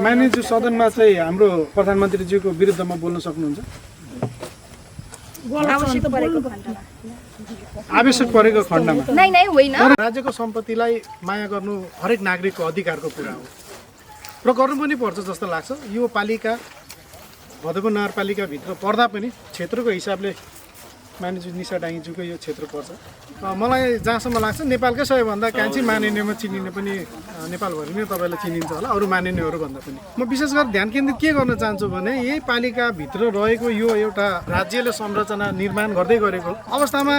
माननीय सदनमा चाहिँ हाम्रो प्रधानमन्त्रीज्यूको विरुद्धमा बोल्न सक्नुहुन्छ? आवश्यक परेको खण्डमा होइन। राज्यको सम्पत्तिलाई माया गर्नु हरेक नागरिकको अधिकारको कुरा हो र गर्नु पनि पर्छ जस्तो लाग्छ। यो पालिका भदौपुर नगरपालिकाभित्र पर्दा पनि क्षेत्रको हिसाबले माननीय निशा डाङ्गीज्यूको यो क्षेत्र पर्छ। मलाई जहाँसम्म लाग्छ नेपालकै सबैभन्दा कान्छी माननीयमा चिनिने पनि नेपालभरि नै तपाईँलाई चिनिन्छ होला, अरू माननीयहरू भन्दा पनि। म विशेष गरी ध्यान केन्द्रित के गर्न चाहन्छु भने यही पालिकाभित्र रहेको यो एउटा राज्यले संरचना निर्माण गर्दै गरेको अवस्थामा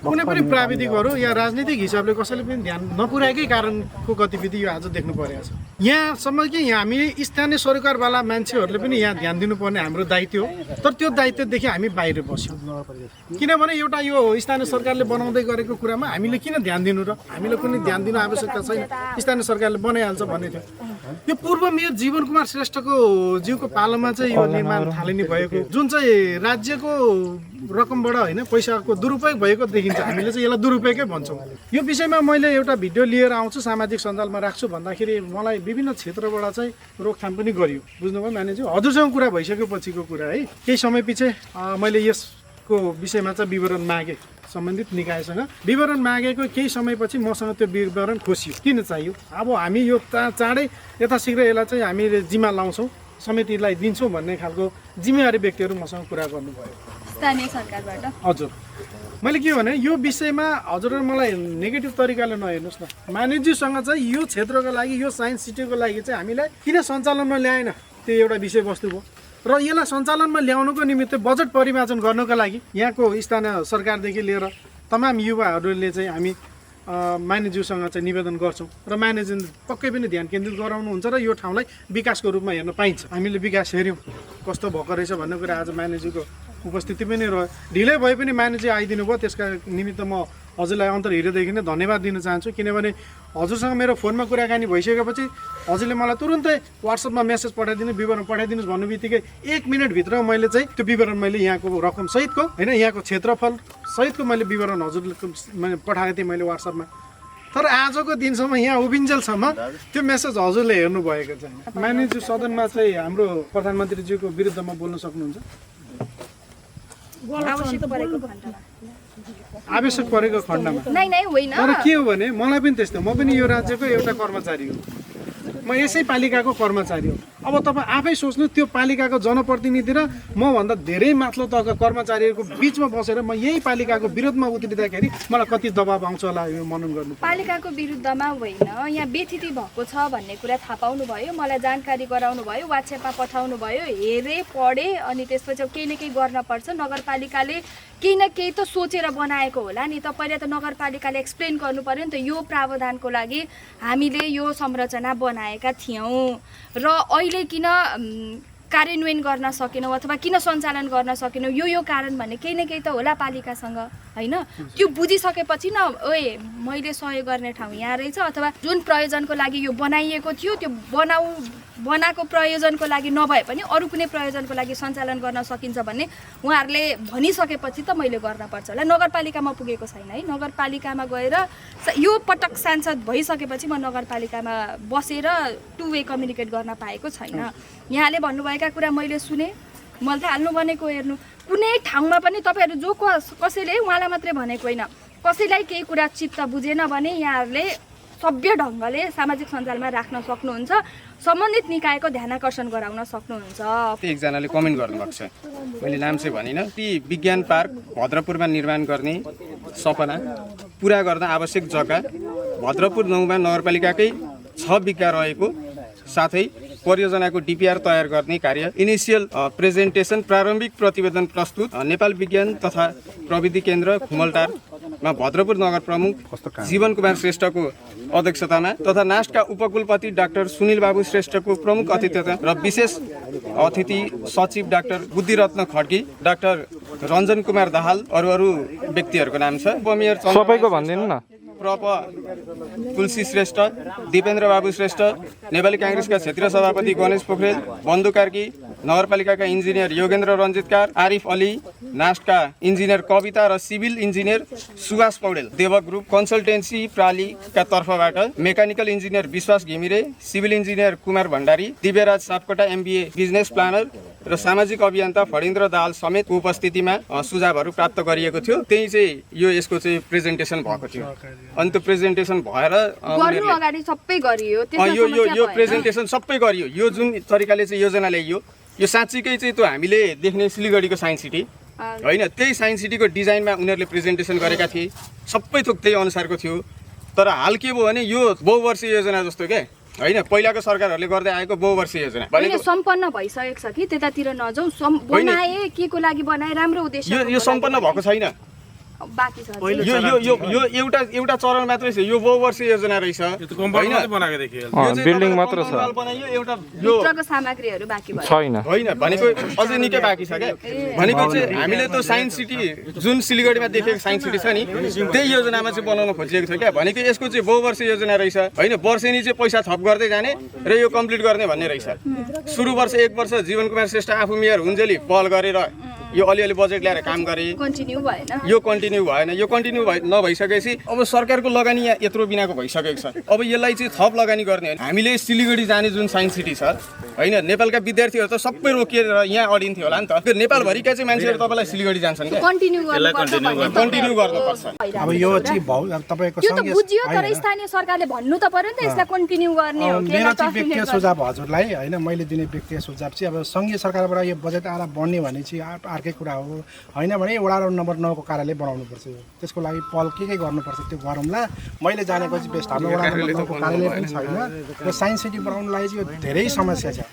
कुनै पनि प्राविधिकहरू या राजनीतिक हिसाबले कसैले पनि ध्यान नपुर्याएकै कारणको गतिविधि यो आज देख्नु परेको छ। यहाँसम्म कि हामी स्थानीय सरकारवाला मान्छेहरूले पनि यहाँ ध्यान दिनुपर्ने हाम्रो दायित्व हो, तर त्यो दायित्वदेखि हामी बाहिर बस्यौँ। किनभने एउटा यो स्थानीय सरकारले बनाउँदै गरेको कुरामा हामीले किन ध्यान दिनु र हामीले कुनै ध्यान दिनु आवश्यकता छैन, स्थानीय सरकारले बनाइहाल्छ भन्ने थियो। यो पूर्व मेयर जीवन कुमार श्रेष्ठको ज्यूको पालोमा चाहिँ यो निर्माण थालनी भएको, जुन चाहिँ राज्यको रकमबाट होइन पैसाको दुरुपयोग भएको देखिन्छ। हामीले चाहिँ यसलाई दुरुपयोगै भन्छौँ। यो विषयमा मैले एउटा भिडियो लिएर आउँछु, सामाजिक सञ्जालमा राख्छु भन्दाखेरि मलाई विभिन्न क्षेत्रबाट चाहिँ रोकथाम पनि गरियो। बुझ्नुभयो मानिज्यू? हजुरसँग कुरा भइसकेपछिको कुरा है। केही समय पछि मैले यसको विषयमा चाहिँ विवरण मागेँ, सम्बन्धित निकायसँग विवरण मागेको केही समयपछि मसँग त्यो विवरण खोसियो। किन चाहियो? अब हामी यो चाँडै यथाशीघ्र यसलाई चाहिँ हामीले जिम्मा लाउँछौँ, समितिलाई दिन्छौँ भन्ने खालको जिम्मेवारी व्यक्तिहरू मसँग कुरा गर्नुभयो स्थानीय सरकारबाट। हजुर, मैले के भने यो विषयमा हजुरहरू मलाई नेगेटिभ तरिकाले नहेर्नुहोस् न। मानिज्यूसँग चाहिँ यो क्षेत्रको लागि, यो साइन्स सिटीको लागि चाहिँ हामीलाई किन सञ्चालनमा ल्याएन, त्यो एउटा विषयवस्तु भयो। र यसलाई सञ्चालनमा ल्याउनुको निमित्त बजेट परिमार्जन गर्नको लागि यहाँको स्थानीय सरकारदेखि लिएर तमाम युवाहरूले चाहिँ हामी मानिज्यूसँग चाहिँ निवेदन गर्छौँ र मानिज्यू पक्कै पनि ध्यान केन्द्रित गराउनुहुन्छ र यो ठाउँलाई विकासको रूपमा हेर्न पाइन्छ। हामीले विकास हेऱ्यौँ कस्तो भएको रहेछ भन्ने कुरा आज मानिज्यूको उपस्थिति पनि रह्यो। ढिलै भए पनि मानिज्यू आइदिनु भयो, त्यसका निमित्त म हजुरलाई अन्तर्हृदयदेखि नै धन्यवाद दिन चाहन्छु। किनभने हजुरसँग मेरो फोनमा कुराकानी भइसकेपछि हजुरले मलाई तुरुन्तै व्हाट्सएपमा मेसेज पठाइदिनु, विवरण पठाइदिनुहोस् भन्नु बित्तिकै 1 मिनटभित्र मैले चाहिँ त्यो विवरण मैले यहाँको रकम सहितको होइन, यहाँको क्षेत्रफल सहितको मैले विवरण हजुरले मैले पठाएको थिएँ मैले व्हाट्सएपमा। तर आजको दिनसम्म यहाँ उभिन्जेलसम्म त्यो मेसेज हजुरले हेर्नु भएको छैन। माननीय सदनमा चाहिँ हाम्रो प्रधानमन्त्रीज्यूको विरुद्धमा बोल्न सक्नुहुन्छ? आवश्यक परेको खण्डमा होइन। तर के हो भने मलाई पनि त्यस्तो, म पनि यो राज्यको एउटा कर्मचारी हो, म यसै पालिकाको कर्मचारी हो। अब तपाईँ आफै सोच्नु, त्यो पालिकाको जनप्रतिनिधि र मभन्दा धेरै माथिल्लो तहका कर्मचारीहरूको बिचमा बसेर म यही पालिकाको विरोधमा उत्रिँदाखेरि मलाई कति दबाब आउँछ होला यो मनन गर्नु। पालिकाको विरुद्धमा होइन, यहाँ बेथिति भएको छ भन्ने कुरा थाहा पाउनु भयो, मलाई जानकारी गराउनु भयो, वाट्सएपमा पठाउनु भयो, हेरेँ पढेँ, अनि त्यसपछि केही न केही गर्न पर्छ। नगरपालिकाले केही न केही त सोचेर बनाएको होला नि त। पहिला त नगरपालिकाले एक्सप्लेन गर्नु पर्यो नि त, यो प्रावधानको लागि हामीले यो संरचना बनाएका थियौँ र अहिले किन कार्यान्वयन गर्न सकेनौँ अथवा किन सञ्चालन गर्न सकेनौँ, यो कारण भन्ने केही न केही त होला पालिकासँग होइन। त्यो बुझिसकेपछि न ओए मैले सहयोग गर्ने ठाउँ यहाँ रहेछ, अथवा जुन प्रयोजनको लागि यो बनाइएको थियो त्यो बनाएको प्रयोजनको लागि नभए पनि अरू कुनै प्रयोजनको लागि सञ्चालन गर्न सकिन्छ भन्ने उहाँहरूले भनिसकेपछि त मैले गर्नुपर्छ होला। नगरपालिकामा पुगेको छैन है, नगरपालिकामा गएर यो पटक सांसद भइसकेपछि म नगरपालिकामा बसेर टु वे कम्युनिकेट गर्न पाएको छैन। यहाँले भन्नुभएका कुरा मैले सुने, मैले त हाल्नु भनेको हेर्नु। कुनै ठाउँमा पनि तपाईँहरू जो कसैले उहाँलाई मात्रै भनेको होइन, कसैलाई केही कुरा चित्त बुझेन भने यहाँहरूले सभ्य ढङ्गले सामाजिक सञ्जालमा राख्न सक्नुहुन्छ, सम्बन्धित निकायको ध्यान आकर्षण गराउन सक्नुहुन्छ। एकजनाले कमेन्ट गर्नुभएको छ, मैले नाम चाहिँ भनिनँ, ती विज्ञान पार्क भद्रपुरमा निर्माण गर्ने सपना पुरा गर्न आवश्यक जग्गा भद्रपुर 9 नगरपालिकाकै 6 बिघा रहेको साथै परियोजनाको डिपिआर तयार गर्ने कार्य, इनिसियल प्रेजेन्टेसन प्रारम्भिक प्रतिवेदन प्रस्तुत नेपाल विज्ञान तथा प्रविधि केन्द्र खुमलटारमा भद्रपुर नगर प्रमुख जीवन कुमार श्रेष्ठको अध्यक्षतामा तथा नास्टका उपकुलपति डाक्टर सुनिल बाबु श्रेष्ठको प्रमुख अतिथिता र विशेष अतिथि सचिव डाक्टर बुद्धिरत्न खड्की, डाक्टर रञ्जन कुमार दाहाल, अरू व्यक्तिहरूको नाम छ। सबैको भनिदिनु न। प्रप तुलसी श्रेष्ठ, दिपेन्द्र बाबु श्रेष्ठ, नेपाली काङ्ग्रेसका क्षेत्रीय सभापति गणेश पोखरेल, बन्धु कार्की, नगरपालिकाका इन्जिनियर योगेन्द्र रञ्जितकार, आरिफ अली, नास्टका इन्जिनियर कविता र सिभिल इन्जिनियर सुभाष पौडेल, देवक ग्रुप कन्सल्टेन्सी प्रालीका तर्फबाट mechanical engineer Bishwas Ghimire, civil engineer Kumar Bhandari, Divyaraj Sapkota MBA business planner र सामाजिक अभियन्ता फणिन्द्र दाहाल समेतको उपस्थितिमा सुझावहरू प्राप्त गरिएको थियो। त्यही चाहिँ यसको चाहिँ प्रेजेन्टेसन भएको थियो। अनि त्यो प्रेजेन्टेसन भएर गर्नु अगाडि सबै गरियो, त्यसमा यो समस्या यो भएन। प्रेजेन्टेसन सबै गरियो। यो जुन तरिकाले चाहिँ योजना ल्याइयो, यो साँच्चीकै चाहिँ त्यो हामीले देख्ने सिलगढीको साइन्स सिटी होइन, त्यही साइन्स सिटीको डिजाइनमा उनीहरूले प्रेजेन्टेसन गरेका थिए। सबै थोक त्यही अनुसारको थियो। तर हाल के भयो भने यो बहुवर्षीय योजना जस्तो के होइन, पहिलाको सरकारहरूले गर्दै आएको बहुवर्षीय योजना होइन, सम्पन्न भइसकेको छ कि त्यतातिर नजाउँ। बनाए के को लागि बनाए, राम्रो उद्देश्य यो सम्पन्न भएको छैन। बाँकी छ यो एउटा चरण मात्रै छ। यो बहुवर्षीय योजना रहेछ होइन, बिल्डिङ मात्र छ, बनाइयो एउटा यो भित्रको सामग्रीहरू बाँकी भयो छैन। होइन भनेको अझै निकै बाँकी छ क्या। भनेको चाहिँ हामीले त्यो साइन्स सिटी जुन सिलगढीमा देखेको साइन्स सिटी छ नि, त्यही योजनामा चाहिँ बनाउन खोजिएको थियो क्या। भनेको यसको चाहिँ बहुवर्षीय योजना रहेछ होइन, वर्षेनी चाहिँ पैसा थप गर्दै जाने र यो कम्प्लिट गर्ने भन्ने रहेछ। सुरु वर्ष 1 वर्ष जीवन कुमार श्रेष्ठ आफू मेयर हुन्जेली पहल गरेर यो अलिअलि बजेट ल्याएर काम गरे, कन्टिन्यू भएन। यो कन्टिन्यू भएन। यो कन्टिन्यू नभइसकेपछि अब सरकारको लगानी यहाँ यत्रो बिनाको भइसकेको छ। अब यसलाई चाहिँ थप लगानी गर्ने हो। हामीले सिलगढी जाने जुन साइन्स सिटी छ होइन, नेपालका विद्यार्थीहरू त सबै रोकिएर यहाँ अडिन्थ्यो होला नि त। त्यो नेपालभरिका चाहिँ मान्छेहरू तपाईँलाई सिलगढी जान्छन् क्या, कन्टिन्यू गर्नुपर्छ भन्ने कन्टिन्यू गर्नुपर्छ। अब यो चाहिँ तपाईँको त्यो त सँगै बुझियो, तर स्थानीय सरकारले भन्नु त पर्यो नि त यसलाई कन्टिन्यू गर्ने हो कि मेरो चाहिँ व्यक्तिगत सुझाव हजुरलाई होइन, मैले दिने व्यक्तिगत सुझाव चाहिँ अब सङ्घीय सरकारबाट यो बजेट आएर बढ्ने भने चाहिँ अर्कै कुरा हो होइन भने वडा नम्बर 9 को कार्यालय बनाउनुपर्छ। त्यसको लागि पहल के गर्नुपर्छ त्यो गरौँला। मैले जानेको चाहिँ बेस्ट हाम्रो वडा नम्बर 9 को कार्यालय पनि छैन। यो साइन्स सिटी बनाउनुलाई चाहिँ यो धेरै समस्या छ।